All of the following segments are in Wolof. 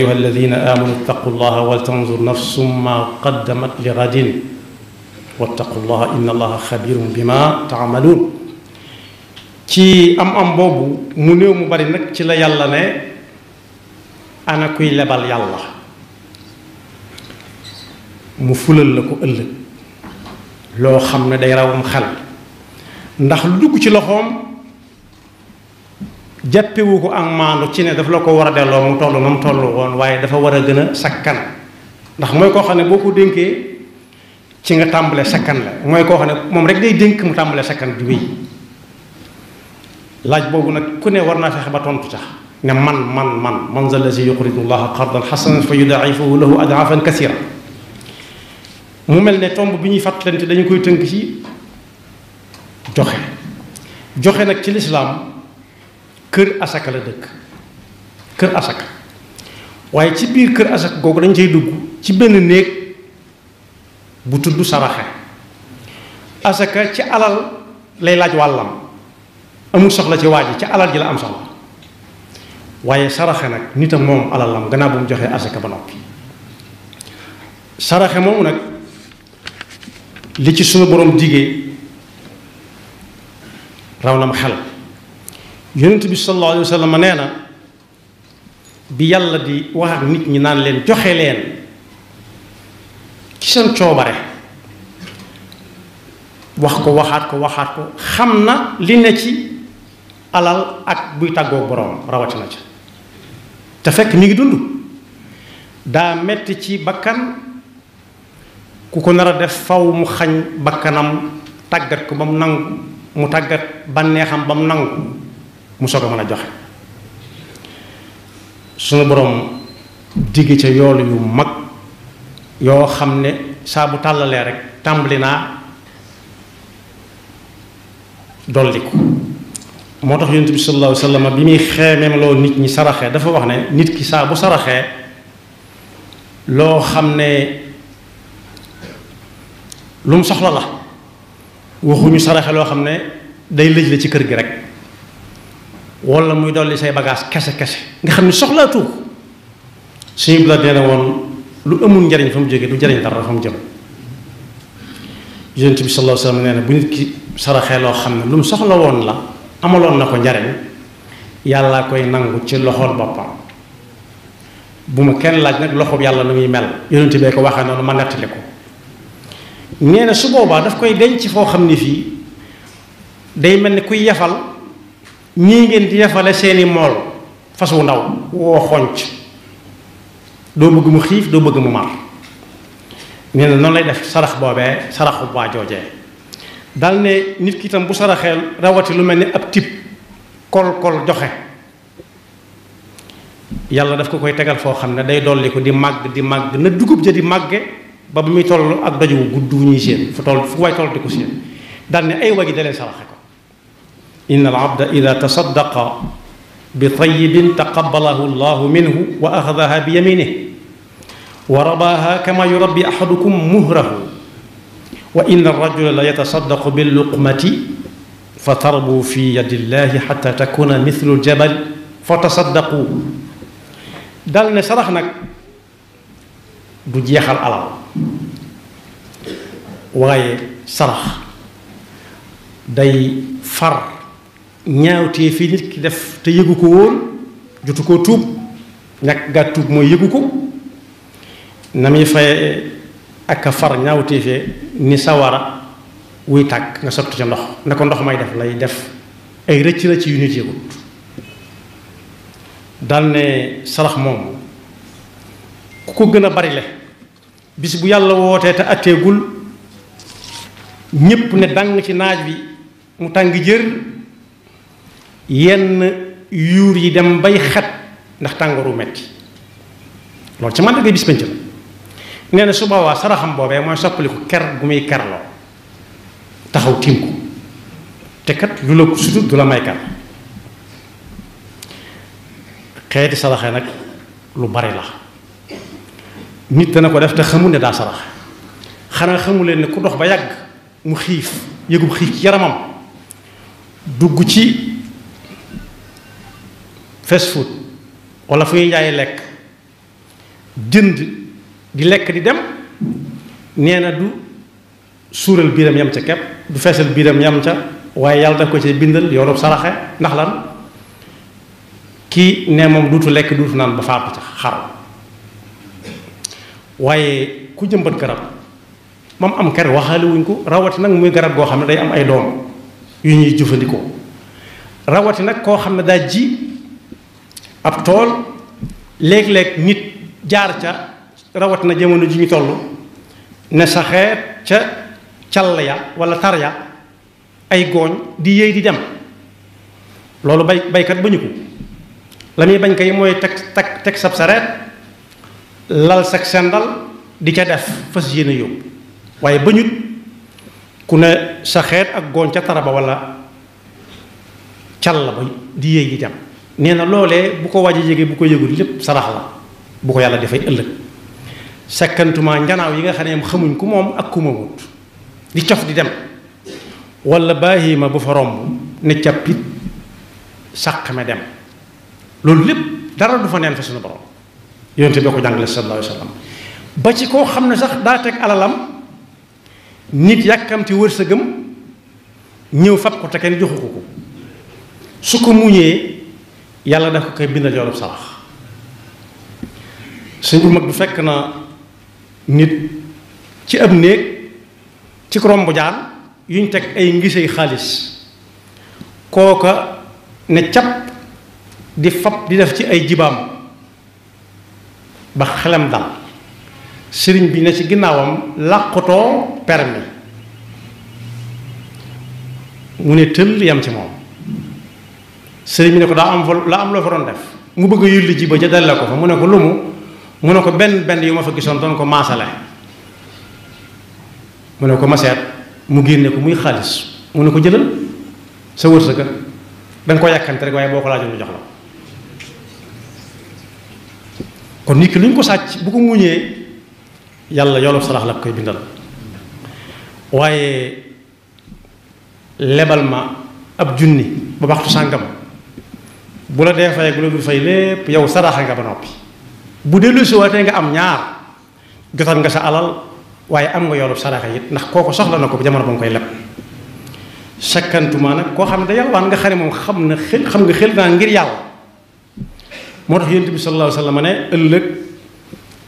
أيها الذين آمنوا اتقوا الله ولتنظر نفس ما قدمت لغد واتقوا الله إن الله خبير بما تعملون ci am boobu mu néew mu bari nag ci la yàlla ne ana kuy lebal yàlla mu fulal la ko ëllëg loo xam ne day rawam xel ndax lu dugg ci loxoom jàppewu ko ak maandu ci ne daf la ko war a delloo mu toll na mu toll woon waaye dafa war a gën a sakkan ndax mooy koo xam ne boo ko dénkee ci nga tàmbalee sakkan la mooy koo xam ne moom rek day dénk mu tàmbalee sakkan di wéy laaj boobu nag ku ne war naa fexe ba tontu tax ne man za lazi yuqridu llaha qardan xasanan fa yudaa'ifahu lahu ad'aafan kasiira mu mel ne tomb bi ñuy fàttalante dañu koy tënk ci joxe nag ci lislaam kër asaka la dëkk kër asaka waaye ci biir kër asaka googu dañ cay dugg ci benn néeg bu tudd saraxe asaka ci alal lay laaj wàllam amul soxla ci waa ji ci alal ji la am soxla waaye saraxe nag nit a moom alalam gannaaw bu mu joxee asaka ba noppi saraxe moomu nag li ci sunu borom digee raw na ma xel yonent bi sallallahu alayhi wa sallam nee na bi yàlla di wax ak nit ñi naan leen joxe leen ci seen coobare wax ko waxaat ko xam na li ne ci alal ak buy tàggoo boroom rawatina ca te fekk mi ngi dund daa metti ci bakkan ku ko nar a def faw mu xañ bakkanam tàggat ko ba mu nangu mu tàggat bànneexam ba mu nangu mu soog a mën a joxe sunu boroom digg ca yoolu yu mag yoo xam ne saa bu tàllalee rek tàmbali naa dolli ko moo tax yonent bi sallallahu alayhi wa sallam bi muy xeemeem loo nit ñi saraxee dafa wax ne nit ki saa bu saraxee loo xam ne lu mu soxla la waxuñu saraxe loo xam ne day lëj la ci kër gi rek wala muy dolli say bagage kese nga xam ne soxlaatu ko suñu la nee na woon lu amul njariñ fa mu jógee du jariñ dara fa mu jëm yonent bi sallallahu alayhi wa sallam nee na bu nit ki saraxee loo xam ne lu mu soxla woon la amaloon na ko njariñ yàlla koy nangu ci loxol boppam bu ma kenn laaj nag loxob yàlla nu muy mel yonent bee ko waxee noonu ma nettali ko nee na su boobaa daf koy denc foo xam ne fii day mel ni kuy yafal ñii ngeen di yafale seeni mool fas wu ndaw woo xonc doo bëgg mu xiif doo bëgg mu mar nee na noonu lay def sarax boobee saraxu waa joojee dal ne nit ki itam bu saraxeel rawati lu mel ni ab tib kol joxe yàlla daf ko koy tegal foo xam ne day dolli ko di màgg na dugub ja di màgge ba muy toll ak doj wu gudd wu ñuy séen fu waay toll di ko séen dal ne ay wagi da leen saraxe ko inna al abda ida tasaddaqa bi tayyibin taqabbalahu llahu minhu wa axadaha bi yaminihi wa rabaha kama yurabbi ahadukum muhrahu wa inna ar-rajula la yatasaddaqu bil luqmati fa tarbu fi yadi llahi hatta takuna mithlu al-jabal fa tasaddaqu dal ne sarax nag du jeexal alal waaye sarax day far ñaawtee fi nit ki def te yëgu ko woon jotu koo tuub ñàkk gaa tuub mooy yëgu ko na muy faye ak a far ñaawtee fee ni sawara wuy tàkk nga sotti ca ndox ne ko ndox may def lay def ay rëcc yu nit yëgut dal ne sarax moom ku ko gën a bari le bis bu yàlla wootee te atteegul ñépp ne dàng ci naaj bi mu tàng jër yenn yuur yi dem bay xet ndax tàngooru metti loolu ci màndarga bis penc la nee na su boobaa saraxam boobee mooy soppaliku ker gu muy kerloo taxaw tiim ko te kat lu la sutut du la may ker xeeti saraxe nag lu bari la nit dana ko def te xamul ne daa saraxe xanaa xamu leen ne ku dox ba yàgg mu xiif yëgub xiif ci yaramam dugg ci fast food wala fu ñuy jaay lekk jënd di lekk di dem nee na du suural biiram yam ca kepp du feesal biiram yam ca waaye yàlla daf ko ci bindal yoolub saraxe ndax lan kii ne moom duutu lekk duutu naan ba faatu ca xaru waaye ku jëmbat garab moom am ker waxaale wuñ ko rawati nag muy garab goo xam ne day am ay doom yu ñuy jëfandikoo rawati nag koo xam ne daa ji ab tool léeg-léeg nit jaar ca rawati na jamono ji ñu toll ne saxeet ca call ya wala tar ya ay gooñ di yéey di dem loolu baykat bañu ko la muy bañ kay mooy teg sab sareet lal sag sendal di ca def fas yéene yóbbu waaye bañut ku ne saxeet ak gooñ ca taraba wala cal la ba di yéey di dem nee na loolee bu ko waaj a jege bu ko yëgul lépp sarax la bu ko yàlla dafay ëllëg sakkantuma njanaaw yi nga xam ne xamuñ ku moom ak ku moomut di cof di dem wala baahima bu fa romb ne cappit sàqame dem loolu lépp dara du fa neen fa suñu borom yonente bi ko jàngale sallallahu alayhi wa sallam ba ci koo xam ne sax daa teg alalam nit yàkkamti wërsëgam ñëw fab ko te kenn joxu ko su ko muñee yàlla daf ko koy bindal yoolub sarax suñ bu mag du fekk na nit ci ab néeg ci romb jaan yuñ teg ay ngisey xaalis kooka ne cap di fab di def ci ay jibaam ba xelam dal sëriñ bi ne ci ginnaawam làqutoo permis mu ne tëll yam ci moom sëriñ bi ne ko daa am loo fa doon def mu bëgg a yulli ji ba ja dale ko fa mu ne ko lumu mu ne ko benn yu ma fa gisoon doon ko maasale mu ne ko maseet mu génne ko muy xaalis mu ne ko jëlal sa wërsëga da nga ko yàkkante rek waaye boo ko laajoon mu jox la kon nit ki lu ñu ko sàcc bu ko muñee yàlla yoolub sarax la koy bindal waaye lebal ma ab junni ba waxtu sàngam bu la dee fay bu la dul fay lépp yow saraxa nga ba noppi bu dellu si waatee nga am ñaar jotal nga sa alal waaye am nga yoolub saraxa it ndax kooku soxla na ko bu jamono ba nga koy leb sakkantuma nag koo xam ne da yalwaan nga xam ne moom xam nga xel naa ngir yàlla moo tax yonent bi sallallahu alayhi wa sallam ne ëllëg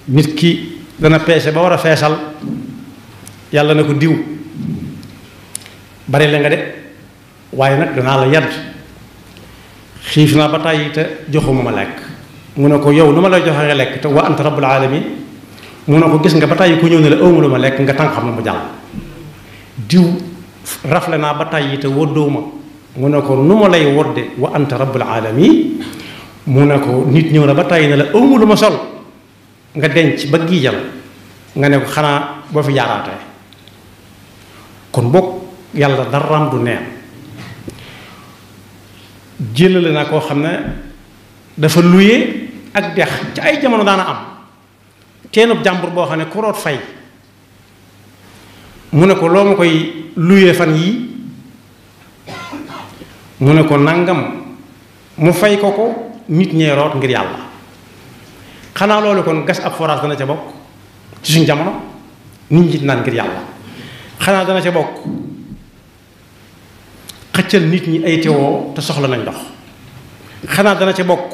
nit ki dana peese ba war a feesal yàlla na ko diw bari la nga de waaye nag danaa la yadd xiif naa ba tàyyi te joxuma ma lekk mu ne ko yow nu ma lay joxe nga lekk te wa anta rabbul alamin mu ne ko gis nga ba tàyyi ku ñëw ne la awma lu ma lekk nga tànk xam na mu jàll diw rafle naa ba tàyyi te woddoo ma mu ne ko nu ma lay wodde wa anta rabbul alamin mu ne ko nit ñëw na ba tàyyi ne la awma lu ma sol nga denc ba giijal nga ne ko xanaa boo fi jaaraatee kon bokk yàlla daram du neen jëlale naa koo xam ne dafa luye ak dex ci ay jamono daana am teenub jàmbur boo xam ne ku root fay mu ne ko loo ma koy luye fan yii mu ne ko nangam mu fay ko nit ñee root ngir yàlla xanaa loolu kon gas ab forage dana ca bokk ci suñ jamono nit ñi naan ngir yàlla xanaa dana ca bokk xëccal nit ñi ay teewoo te soxla nañ ndox xanaa dana ca bokk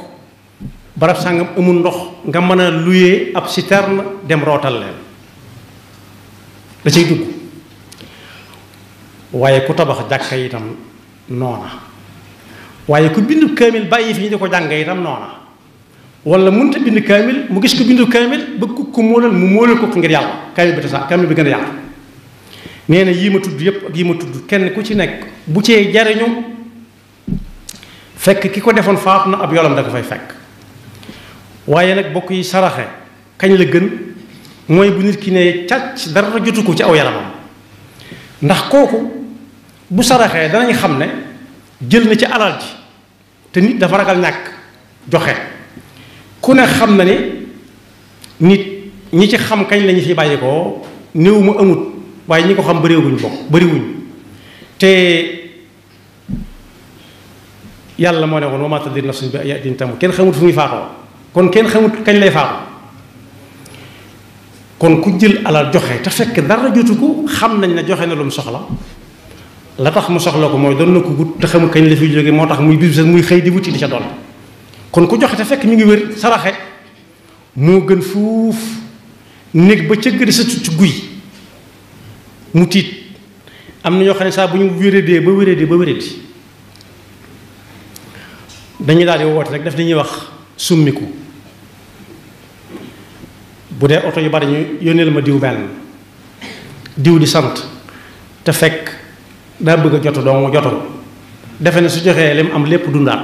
barab sàngam amul ndox nga mën a luyee ab citerne dem rootal leen da cay dugg waaye ku tabax jàkka itam noona waaye ku bindu kaamil bàyyi fi ñu di ko jàng itam noona wala mënut a bind kaamil mu gis ko bindu kaamil bëgg ko móolal mu móolal ko ngir yàlla kaamil bi tasaar kaamil bi gën a yàlla nee na yii ma tudd yépp ak yii ma tudd kenn ku ci nekk bu cee jariñu fekk ki ko defoon faatu na ab yolam da ko fay fekk waaye nag bokk yi saraxe kañ la gën mooy bu nit ki ne càcc dara jotu ko ci aw yaramam ndax kooku bu saraxee danañ xam ne jël na ci alal ji te nit dafa ragal ñàkk joxe ku ne xam na ni nit ñi ci xam kañ lañu fi bàyyi ko néew mu amut waaye ñi ko xam bëriwuñ bokk bëriwuñ te yàlla moo ne woon wa maa tadri nafsun bi ayyi ardin tamut kenn xamut fu muy faatoo kon kenn xamut kañ lay faatoo kon ku jël alal joxe te fekk dara jotu ko xam nañ ne joxe na lu mu soxla la tax mu soxla ko mooy doon na ko gut te xamul kañ la fi jóge moo tax muy bis muy xëy di wuti di ca doon kon ku joxe te fekk mi ngi wér saraxe moo gën fuuf néeg ba cëgg di sa ci guy mu tiit am na ñoo xam ne saa bu ñu wéradee ba wéradi dañuy daal di woote rek daf li ñuy wax summiku bu dee oto yu bari ñu yónneel ma diw benn diw di sant te fekk daa bëgg a jotu doo mu jotul defe ne su joxee lim am lépp dundaat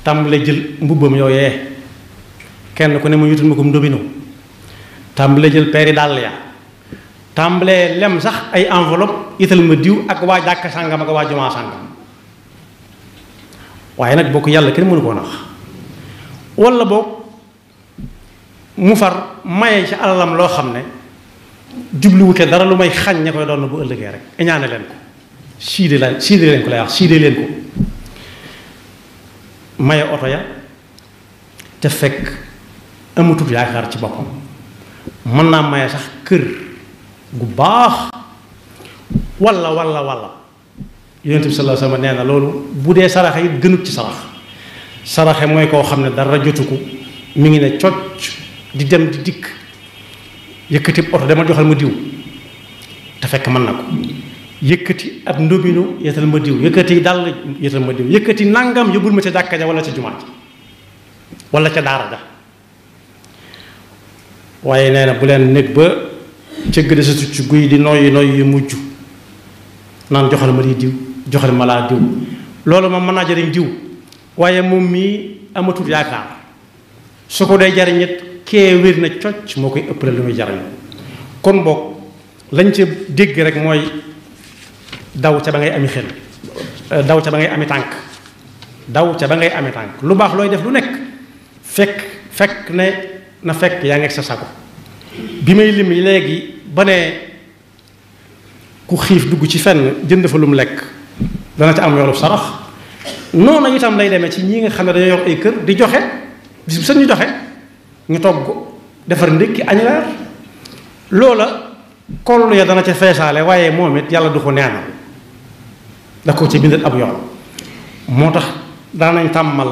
tàmbale jël mbubbam yooyee kenn ku ne mu yutul ma ko ndobinu tàmbale jël peeri dàll ya tàmbalee lem sax ay enveloppe ital ma diw ak waa jàkka sàngam ak waa jumaa sàngam waaye nag boo ko yàlla kenn mënu koo nax walla boog mu far maye ci alalam loo xam ne jubluwute dara lu may xañ ña koy doon bu ëllëgee rek iñaane leen ko siide leen ko lay wax siide leen ko maye oto ya te fekk amatut yaakaar ci boppam mën naa maye sax kër gu baax walla yonent bi sallallahu alayhi wasallam nee na loolu bu dee saraxe it gënut ci saraxe mooy koo xam ne dara jotu ko mi ngi ne cocc di dem di dikk yëkkati oto dama joxal ma diw te fekk mën na ko yëkkati ab ndóbinu yetal ma diw yëkkati dàll yetal ma diw yëkkati nangam yóbbul ma ca jàkka ja wala ca jumaa ja wala ca daara ja waaye nee na bu leen nekk ba cëgg de sa ci guy di noyyi yu mujj naan joxal ma di diw joxal ma laa diw loolu moom mën naa jariñ diw waaye moom mii amatul yaakaar su ko dee jariñit kee wér na cocc moo koy ëppale lu muy jariñ kon boog lañ ca dégg rek mooy daw ca ba ngay ami xel daw ca ba ngay ami tànk daw ca ba ngay ami tànk lu baax looy def lu nekk fekk ne na fekk yaa ngi ak sa sago bi may lim léegi ba ne ku xiif dugg ci fenn jënd fa lu mu lekk dana ca am yoolu sarax noonu itam lay demee ci ñi nga xam ne dañoo yor ay kër di joxe bis bu seen ñu joxe ñu togg defar ndékki añ reer loola kollu ya dana ca feesaale waaye moom it yàlla du ko neenal da ko ci bindal ab yoon moo tax daanañ tàmmal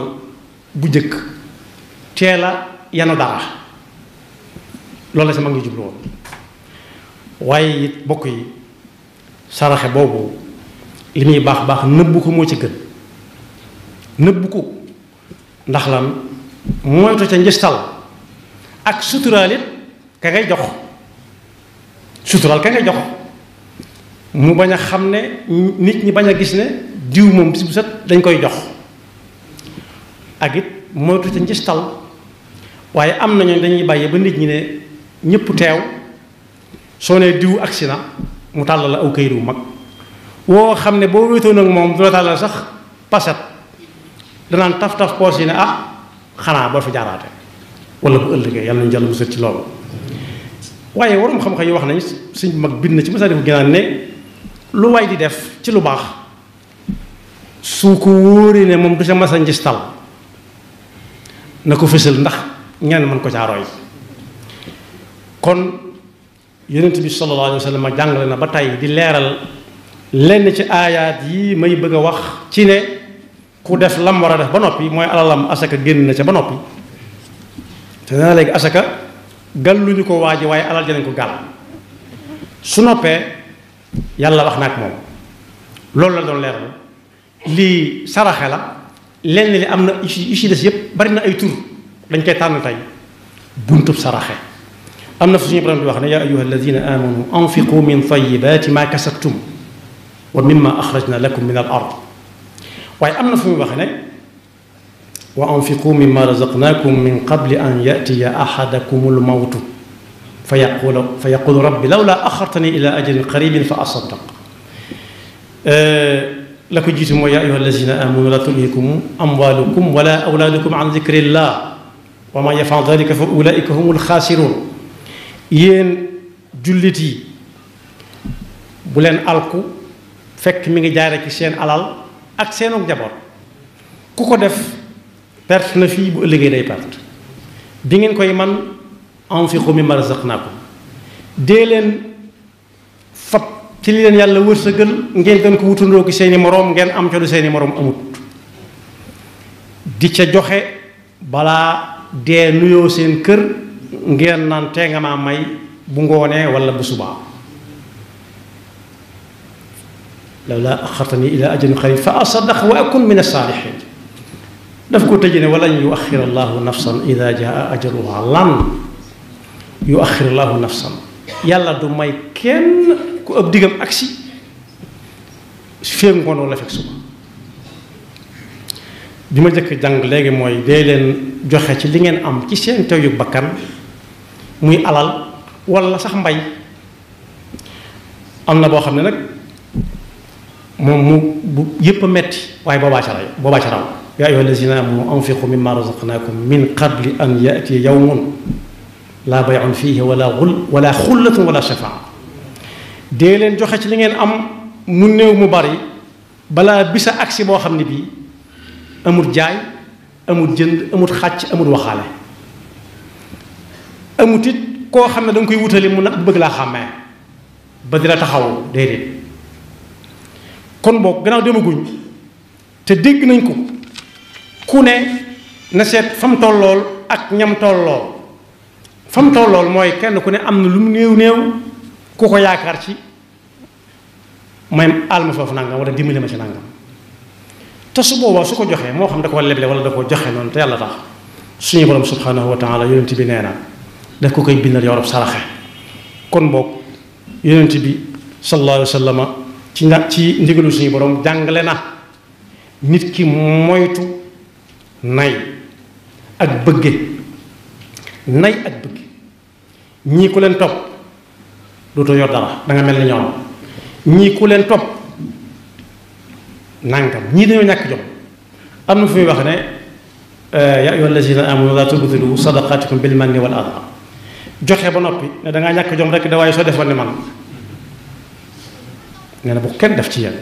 bu jëkk teela yanu dara loolu la sa mag ñu jublu woon waaye it bokk yi saraxe boobu li muy baax baax nëbbu ko moo ci gën nëbbu ko ndax lan moytu ca njëstal ak suturaal it ka ngay jox suturaal ka ngay jox mu bañ a xam ne nit ñi bañ a gis ne diw moom bis bu set dañ koy jox ak it moytu ca njëstal waaye am nañu dañuy bàyyi ba nit ñi ne ñëpp teew soo nee diw agsi na mu tàllal la aw kayit wu mag woo xam ne boo wéetoon ak moom du la tàllal sax paset danaan taf poos yi ne xanaa boo fi jaaraate wala bu ëllëgee yàlla nañu jàll musal ci loolu waaye waroom xam-xam yi wax nañ suñ mag bind na ci Masaalikul Jinaan ne lu waay di def ci lu baax su ko wóoree ne moom du sa masa njistal na ko fësal ndax ñenn mën ko caaroy kon yonent bi sallallahu alayhi wa sallam jàngale na ba tey di leeral lenn ci aayaat yi may bëgg a wax ci ne ku def lam war a def ba noppi mooy alalam asaka génn na ca ba noppi te nee na léegi asaka gàlluñu ko waaji waaye alal janañ ko gàll su noppee yàlla wax na ak moom loolu la doon leeral lii saraxe la lenn li am na yu ci des yépp bari na ay tur dañ koy tànn tey buntub saraxe am na fu suñu borom di wax ne yaa ayyuha alladina amanu anfiqu min tayyibati ma kasabtum wa mimma axrajna lakum min al ard waaye am na fu muy wax ne wa anfiqu mimma razaqnakum min qabli an yatiya ahadakum al mawtu fa yaqulu rabbi lawla axartani ila ajalin qaribin fa asaddaq la ko jiitu mooy yaa ayyuha alladina amanu la tulhikum amwalukum wala awlaadukum an dikrillah wa man yafal dalika fa ulaika humul xaasirun yéen jullit yi bu leen alku fekk mi ngi jaare ci seen alal ak seenu njaboot ku ko def perte na fii bu ëllëgee day perte bi ngeen koy man anfiqu mimma razaqnaakum dee leen fab ci li leen yàlla wërsëgal ngeen gën ko wutandoo ki seeni moroom ngeen am ca lu seeni moroom amut di ca joxe balaa dee nuyoo seen kër ngeen naan tee nga maa may bu ngoonee wala bu subaa lawlaa axartani ila ajalin qariib fa asaddaq wa akun min as-saalihiin daf ko tëj ne walan yuaxir allahu nafsan ida jaa ajaluha lan yuaxir allahu nafsan yàlla du may kenn ku ëpp diggam agsi féeg ngoon wala fekk suba bi ma jëkk jàng léegi mooy dee leen joxe ci li ngeen am ci seen teyu bakkan muy alal wala sax mbay am na boo xam ne nag moom mu bu yépp a metti waaye boobaa ca raw yaa ayyuha allazina amanu anfiqu mimma razaqnakum min qabli an yatiya yawmun laa bay'un fiihi wala xullatun wala shafaa dee leen joxe ci li ngeen am mu néew mu bari balaa bisa agsi boo xam ne bii amul jaay amul jënd amul xàcc amul waxaale amut it koo xam ne da nga koy wutali mu nag bëgg laa xàmmee ba di la taxaw déedéet kon boog gannaaw demaguñ te dégg nañ ko ku ne na seet fa mu tollool ak ñam tollool fa mu tollool mooy kenn ku ne am na lu mu néew néew ku ko yaakaar ci may alma foofu nangam wala dimbali ma ci nangam te su boobaa su ko joxee moo xam da ko leble wala da ko joxe noonu te yàlla tax suñu borom subhanahu wa taala yonent bi nee na daf ko koy bindal yorop saraxe kon boog yonent bi sallallahu alayhi wa sallam ci ndigalu suñu borom jàngale na nit ki moytu nay ak bëgge nay ak bëgge ñii ku leen topp dootoo yor dara da nga mel ni ñoom ñii ku leen topp nangam ñii dañoo ñàkk jom am na fu muy wax ne yaa ayyuha allazina amanu la tubtilu sadaqatikum bil manni wal adha joxe ba noppi ne da ngaa ñàkk jom rek da waaye soo defoon ne man nee na bu kenn def ci yéen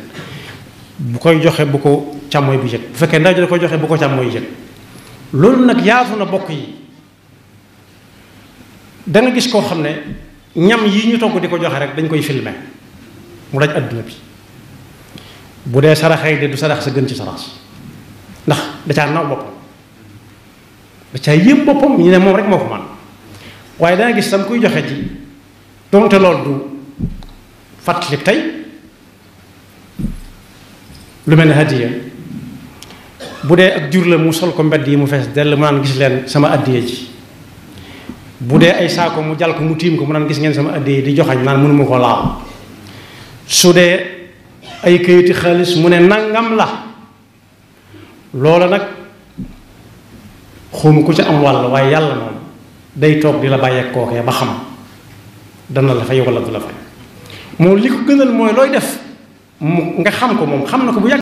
bu koy joxe bu ko càmmooy bi yëg bu fekkee ndaw ji da koy joxe bu ko càmmooy yëg loolu nag yaatu na bokk yi da nga gis koo xam ne ñam yi ñu togg di ko joxe rek dañ koy filmer mu daj adduna bi bu dee saraxee de du sarax sa gën ci sarax ndax da caa naw boppam da caa yëpp boppam ñu ne moom rek moo ko man waaye danga gis sam kuy joxe ji donte loolu du fàttali tey lu mel ne hadiya bu dee ak jur la mu sol ko mbedd yi mu fees dell mu naan gis leen sama addiya ji bu dee ay saako mu jal ko mu tiim ko mu naan gis ngeen sama addiya di joxañ naan mënuma ko laal su dee ay kayiti xaalis mu ne nangam la loola nag xawma ku ca am wàll waaye yàlla moom day toog di la bàyyeek kookee ba xam dana la fay wala du la fay moom li ko gënal mooy looy def mu nga xam ko moom xam na ko bu yàgg